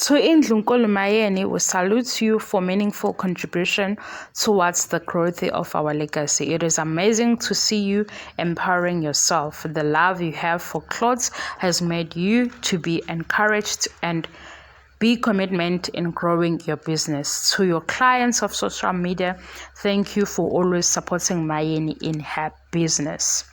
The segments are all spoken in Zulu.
To Indlunkulu Mayeni, we salute you for meaningful contribution towards the growth of our legacy. It is amazing to see you empowering yourself. The love you have for clothes has made you to be encouraged and be commitment in growing your business. To your clients of social media, thank you for always supporting Mayeni in her business.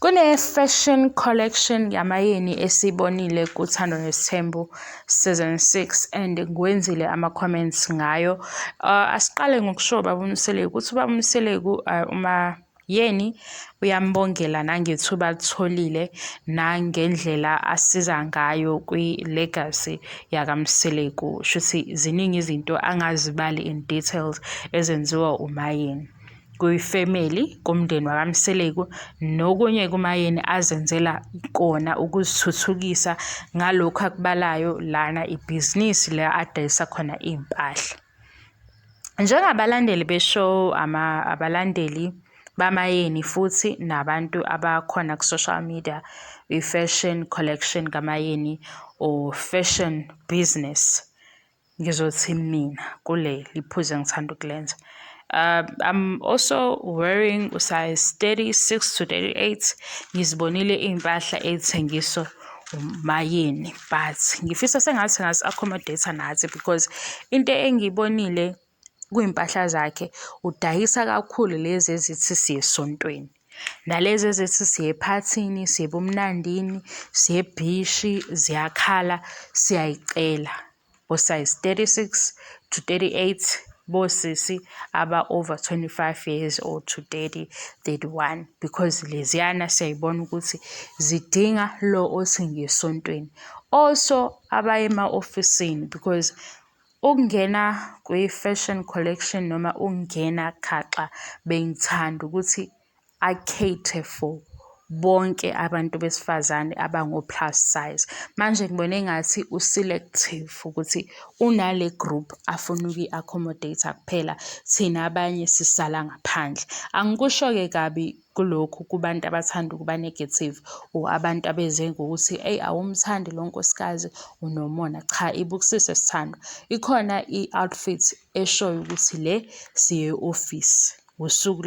Kune-fashion collection yaMayeni esiyibonile kuThando Nesithembu season 6 and ngiwenzile ama-comments ngayo. Asiqale ngokusho baba uMseleku ukuthi ubaba uMseleku uMayeni uyambongela nangethuba alitholile nangendlela asiza ngayo kwi-legacy yakaMseleku. Shuthi ziningi izinto angazibali in details ezenziwa uMayeni kwifemeli, kumndeni wakaMseleku nokunye kuMayeni azenzela kona ukuzithuthukisa ngalokhu akubalayo lana ibhizinisi la adayisa khona iy'mpahla. Njengabalandeli be-show, abalandeli baMayeni futhi nabantu abakhona ku-social media, i-fashion collection kaMayeni or fashion business, ngizothi mina kule liphuzu engithanda ukulenza. I'm also wearing size 36 to 38. Ngizibonile iy'mpahla ey'thengiswa uMayeni, but ngifisa sengathi angasi-accommodate nathi because into engiyibonile kuy'mpahla zakhe udayisa kakhulu lezi ezithi siya esontweni. Nalezi ezithi siya ephathini, siya ebumnandini, siya ebhishi, ziyakhala, siyayicela. O-size 36 to 38 bosisi aba-over 25 years or to 30, 31 because leziyana siyayibona ukuthi zidinga lo othi ngiya esontweni. Also abaya ema-ofisini because ukungena kwi-fashion collection noma ukungena khaxa bengithanda ukuthi a-cater for bonke abantu besifazane abango-plus size. Manje ngibona engathi u-selective ukuthi unale group afuna ukuyi-accommodate-a kuphela, thina abanye sisala ngaphandle. Angikusho-ke kabi kulokhu kubantu abathanda ukuba negative or abantu abeze ngokuthi eyi awumthandi lo nkosikazi unomona. Cha, ibukisise sithandwa. Ikhona i-outfit eshoyo ukuthi le siye e-ofisi. Usuku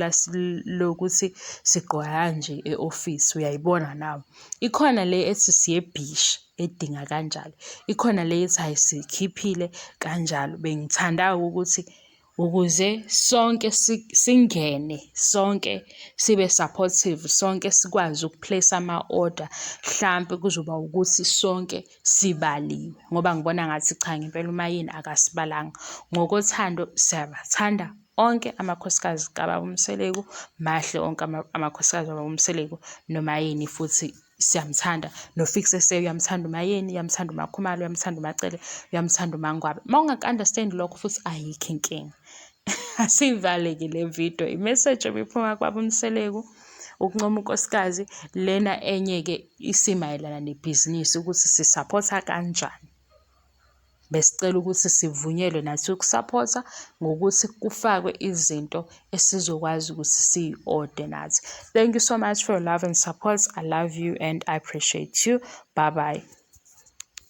lokuthi sigqoka kanje e-ofisi, uyayibona nawe. Ikhona le ethi siye ebhishi edinga kanjalo. Ikhona le ethi hhayi sikhiphile kanjalo. Bengithanda ukuthi ukuze sonke singene sonke sibe supportive, sonke sikwazi uku-place ama-order, hlampe kuzoba ukuthi sonke sibaliwe ngoba ngibona ngathi cha ngempela uMayeni akasibalanga. Ngokothando siyabathanda onke amakhosikazi kababa uMseleku, mahle onke amakhosikazi kababa uMseleku noMayeni futhi siyamthanda. No-Fix SA uyamthanda uMayeni, uyamthanda uMakhumalo, uyamthanda uMacele, uyamthanda uMangwabe. Uma ungaku-understand lokho futhi ayikho inkinga. Asiyivale-ke le video, i-message ebiphuma kubaba uMseleku ukuncoma unkosikazi, lena enye-ke isimayelana nebhizinisi ukuthi si-support-a kanjani. Besicela ukuthi sivunyelwe nathi uku-support-a ngokuthi kufakwe izinto esizokwazi ukuthi siyi-order nathi. Thank you so much for your love and support. I love you and I appreciate you. Bye bye.